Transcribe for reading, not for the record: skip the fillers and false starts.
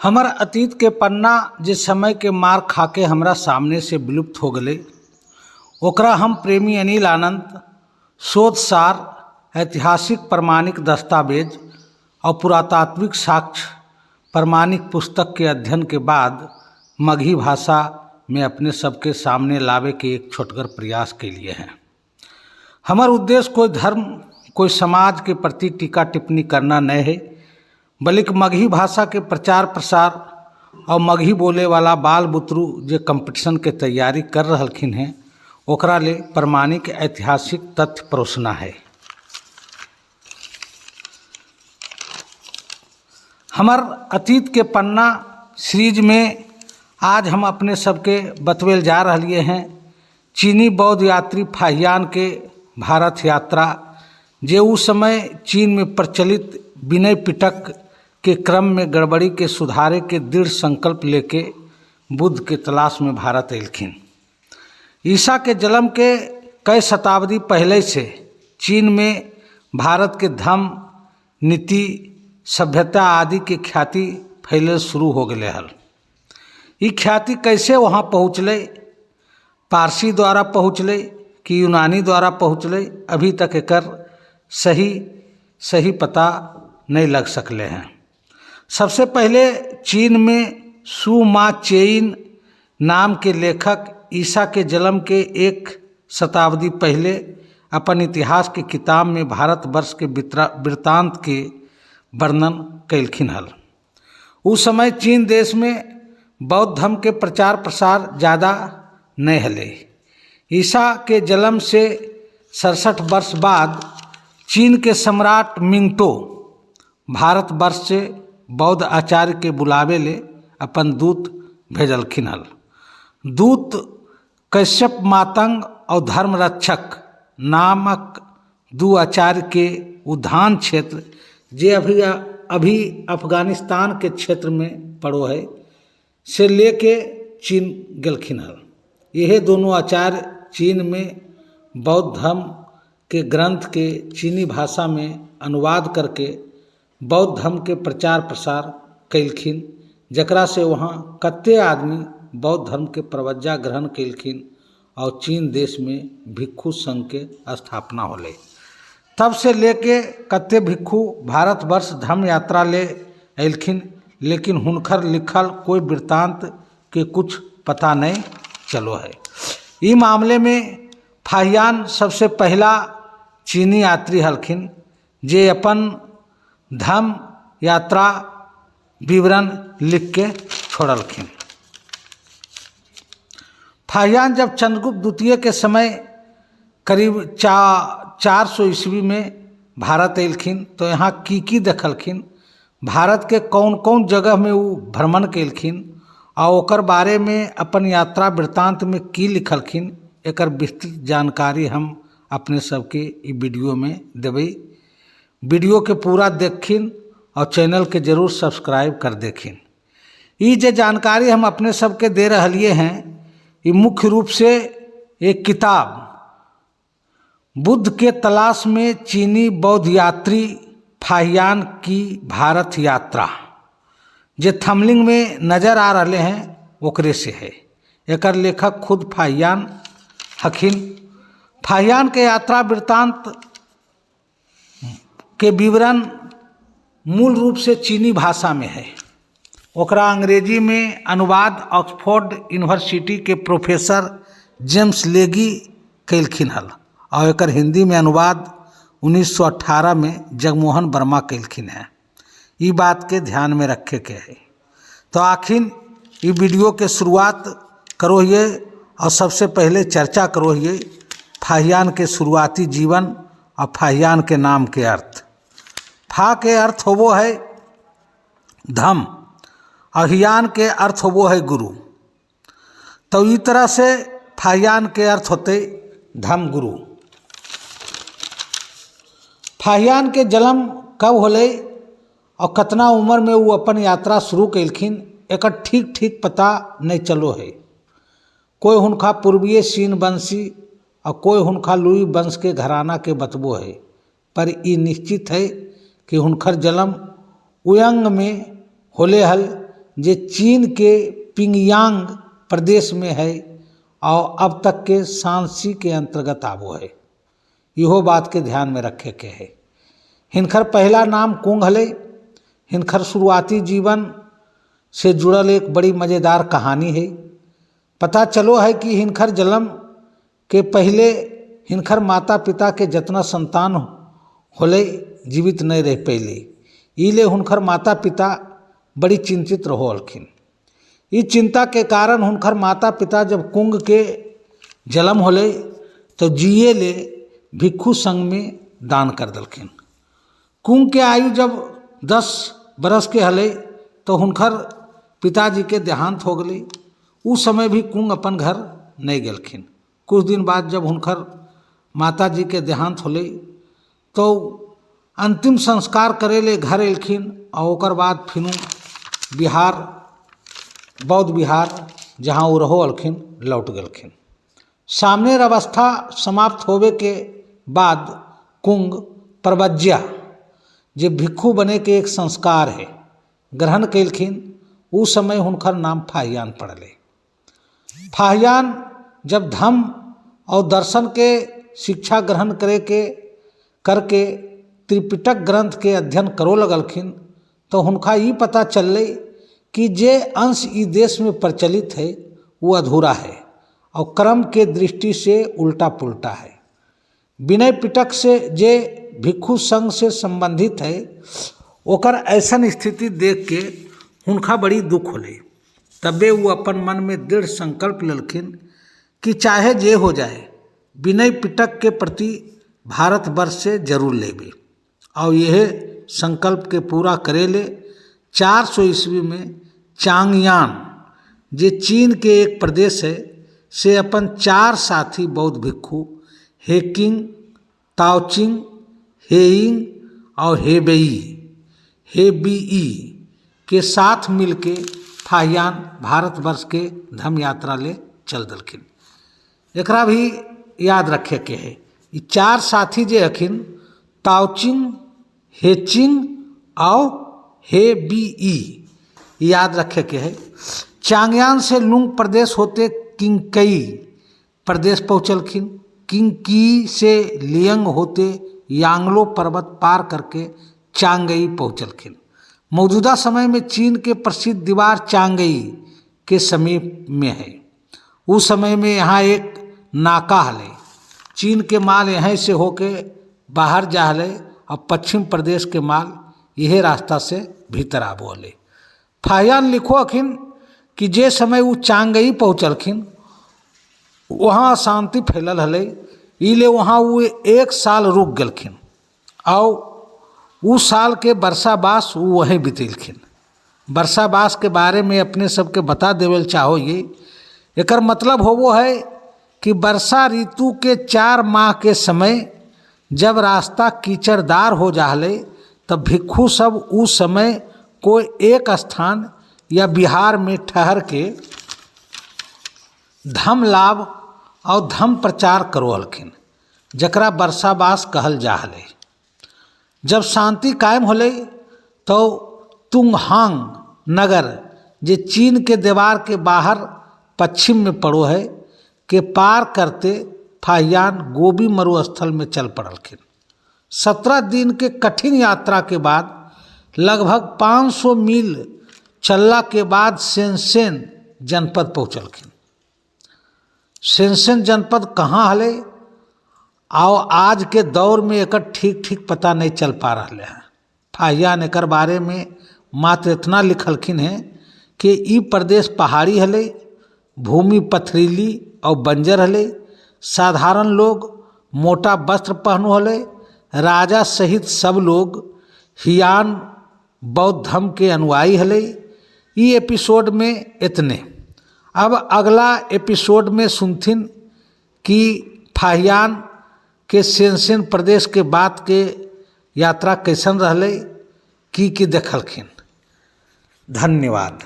हमर अतीत के पन्ना जे समय के मार खाके हमरा सामने से विलुप्त हो गए, ओकरा हम प्रेमी अनिल आनंद शोध सार, ऐतिहासिक प्रमाणिक दस्तावेज और पुरातात्विक साक्ष्य प्रमाणिक पुस्तक के अध्ययन के बाद मगही भाषा में अपने सबके सामने लावे के एक छोटगर प्रयास के लिए हैं। हमार उद्देश्य कोई धर्म, कोई समाज के प्रति टीका टिप्पणी करना नहीं है, बल्कि मगही भाषा के प्रचार प्रसार और मगही बोले वाला बाल बुतरू जे कंपटीशन के तैयारी कर रहलखिन हैं ओकरा ले प्रमाणिक ऐतिहासिक तथ्य परोसना है। हमार अतीत के पन्ना सीरीज में आज हम अपने सबके बतवेल जा रहिए हैं चीनी बौद्ध यात्री फाहियान के भारत यात्रा, जे उस समय चीन में प्रचलित विनय पिटक के क्रम में गड़बड़ी के सुधारे के दृढ़ संकल्प लेके बुद्ध के तलाश में भारत अयलखिन। ईसा के जन्म के कई शताब्दी पहले से चीन में भारत के धर्म, नीति, सभ्यता आदि के ख्याति फैले शुरू हो गए हल। ई ख्याति कैसे वहाँ पहुँचलै, पारसी द्वारा पहुँचलै कि यूनानी द्वारा पहुँचलै, अभी तक एकर सही सही पता नहीं लग सकले हैं। सबसे पहले चीन में सु मा चेइन नाम के लेखक ईसा के जन्म के एक शताब्दी पहले अपन इतिहास के किताब में भारतवर्ष के वृत्तांत के वर्णन कैलखिन हल। उस समय चीन देश में बौद्ध धर्म के प्रचार प्रसार ज़्यादा नहीं हले। ईसा के जन्म से 67 वर्ष बाद चीन के सम्राट मिंगटो भारतवर्ष से बौद्ध आचार्य के बुलावे ले अपन दूत भेजलखिन हल। दूत कश्यप मातंग और धर्मरक्षक नामक दू आचार्य के उद्यान क्षेत्र जे अभी अभी अफगानिस्तान के क्षेत्र में पड़ो है से लेके चीन गेलखिन हल। यह दोनों आचार्य चीन में बौद्ध धर्म के ग्रंथ के चीनी भाषा में अनुवाद करके बौद्ध धर्म के प्रचार प्रसार कैलखिन, जकरा से वहाँ कत्ते आदमी बौद्ध धर्म के प्रवज्जा ग्रहण कैलखिन और चीन देश में भिक्षु संघ के स्थापना होले। तब से लेके कत्ते भिक्षु भारतवर्ष धर्म यात्रा ले अयलखिन, लेकिन हुनकर लिखल कोई वृत्तांत के कुछ पता नहीं चलो है। ई मामले में फाहियान सबसे पहला चीनी यात्री हलखिन जे अपन धर्म यात्रा विवरण लिख के छोड़लखिन। फाहियान जब चंद्रगुप्त द्वितीय के समय करीब 400 ईस्वी में भारत अयलखिन तो यहाँ की की देखलखिन, भारत के कौन कौन जगह में वो भ्रमण कैलखिन और ओकर बारे में अपन यात्रा वृत्तांत में की लिखलखिन, एकर विस्तृत जानकारी हम अपने सबके ई वीडियो में देबै। वीडियो के पूरा देखखिन और चैनल के जरूर सब्सक्राइब कर देखिन। ई जे जानकारी हम अपने सबके दे रहिए हैं ये मुख्य रूप से एक किताब बुद्ध के तलाश में चीनी बौद्ध यात्री फाहियान की भारत यात्रा जे थंबनेल में नज़र आ रहे हैं ओकरे से है। एकर लेखक खुद फाहियान हखिन। फाहियान के यात्रा वृत्तांत के विवरण मूल रूप से चीनी भाषा में है। ओकरा अंग्रेजी में अनुवाद ऑक्सफोर्ड यूनिवर्सिटी के प्रोफेसर जेम्स लेगी कैलखिन हल और एकर हिंदी में अनुवाद 1918 में जगमोहन वर्मा कैलखिन हैं। ई बात के ध्यान में रखे के है। तो आखिर ई वीडियो के शुरुआत करो हिए और सबसे पहले चर्चा करो हिए फाहियान के शुरुआती जीवन और फाहियान के नाम के अर्थ। फा के अर्थ होवो है धम और हियान के अर्थ होवो है गुरु। तो ई तरह से फाहियान के अर्थ होते धम गुरु। फाहियान के जन्म कब होले और कतना उम्र में वो अपन यात्रा शुरू कैलखिन एकर ठीक ठीक पता नहीं चलो है। कोई हुनका पूर्वीय सीन वंशी और कोई हुनका लुई वंश के घराना के बतबो है, पर ई निश्चित है कि हुनकर जन्म उयंग में होले हल, जे चीन के पिंगयांग प्रदेश में है और अब तक के शानसी के अंतर्गत आबो है। इहो बात के ध्यान में रखे के है। हिनखर पहला नाम कुंग हलै। हिनखर शुरुआती जीवन से जुड़ल एक बड़ी मज़ेदार कहानी है। पता चलो है कि हिनखर जन्म के पहले हिनखर माता पिता के जितना संतान होले जीवित नहीं रह पैले। इले हुनखर माता पिता बड़ी चिंतित रहो हलखिन। ई चिंता के कारण हुनखर माता पिता जब कुंग के जन्म होले तो जिए ले भिक्षु संघ में दान कर दलखिन। कुंग के आयु जब 10 बरस के हले तो हुनखर पिताजी के देहांत हो गई। उस समय भी कुंग अपन घर नहीं गेलखिन। कुछ दिन बाद जब हुनखर माताजी के देहांत होले तो अंतिम संस्कार करे ले घर एलखिन और ओकर बाद फिर बिहार बौद्ध विहार जहाँ वो रहो अलखिन लौट गेलखिन। सामनेर अवस्था समाप्त होवे के बाद कुंग प्रवज्ञा जे भिक्षु बने के एक संस्कार है ग्रहण कैलखिन। उस समय हुनकर नाम फाहियान पड़ले। फाहियान जब धम्म और दर्शन के शिक्षा ग्रहण करे के करके त्रिपिटक ग्रंथ के अध्ययन करो लगलखिन तो हुनका ई पता चललै कि जे अंश ई देश में प्रचलित है वो अधूरा है और क्रम के दृष्टि से उल्टा पुल्टा है। विनय पिटक से जे भिक्षु संघ से संबंधित है ओकर ऐसन स्थिति देख के हुनका बड़ी दुख होलै। तबे वो अपन मन में दृढ़ संकल्प लेलखिन कि चाहे जे हो जाए विनय पिटक के प्रति भारतवर्ष से जरूर लेबे और यह संकल्प के पूरा करे ले 400 ईस्वी में चांगयान जे चीन के एक प्रदेश है से अपन 4 साथी बौद्ध भिक्षु हेकिंग, ताओचिंग, हेइंग और हेबेई हेबीई के साथ मिलके फाहियान भारतवर्ष के धर्म यात्रा ले चल दलखिन। एकरा भी याद रखे के है। ई 4 साथी जे हखिन ताओचिंग, हेचिंग और हेबीई याद रखे के है। चांगयान से लुंग प्रदेश होते किंकई प्रदेश पहुँचलखिन। किंकी से लियंग होते यांगलो पर्वत पार करके चांगई पहुँचलखिन। मौजूदा समय में चीन के प्रसिद्ध दीवार चांगई के समीप में है। उस समय में यहाँ एक नाका हले। चीन के माल यहीं से होके बाहर जा हले और पश्चिम प्रदेश के माल यही रास्ता से भीतर आबो हले। फाहियान लिखो अखिन कि जे समय वो चांगई पहुँचलखिन वहाँ अशांति फैलल हले, इले वहाँ वो 1 साल रुक गेलखिन और उस साल के वर्षावास वो वहीं बितेलखिन। वर्षावास के बारे में अपने सबके बता देवल चाहो, ये एकर मतलब होवो है कि वर्षा ऋतु के 4 माह के समय जब रास्ता कीचड़दार हो जाहले तब भिक्षु सब उस समय कोई एक स्थान या बिहार में ठहर के धम्म लाभ और धम्म प्रचार करो हलखिन, जकरा वर्षावास कहल जा हले। जब शांति कायम होले तो तुंगहांग नगर जे चीन के दीवार के बाहर पश्चिम में पड़ो है के पार करते फाहियान गोबी मरुस्थल में चल पड़लखिन। 17 दिन के कठिन यात्रा के बाद लगभग 500 मील चलला के बाद सेनसेन जनपद पहुँचलखिन। सेनसेन जनपद कहाँ हले आओ आज के दौर में एकर ठीक ठीक पता नहीं चल पा रहा है। फाहियान एकर बारे में मात्र इतना लिखलखिन हैं कि ई प्रदेश पहाड़ी हले, भूमि पथरीली और बंजर हले, साधारण लोग मोटा वस्त्र पहनो हले, राजा सहित सब लोग हियान बौद्ध धर्म के अनुयायी हले। ई एपिसोड में इतने। अब अगला एपिसोड में सुनथिन कि फाहियान के सेनसेन प्रदेश के बाद के यात्रा कैसन रहलै, की की देखलखिन। धन्यवाद।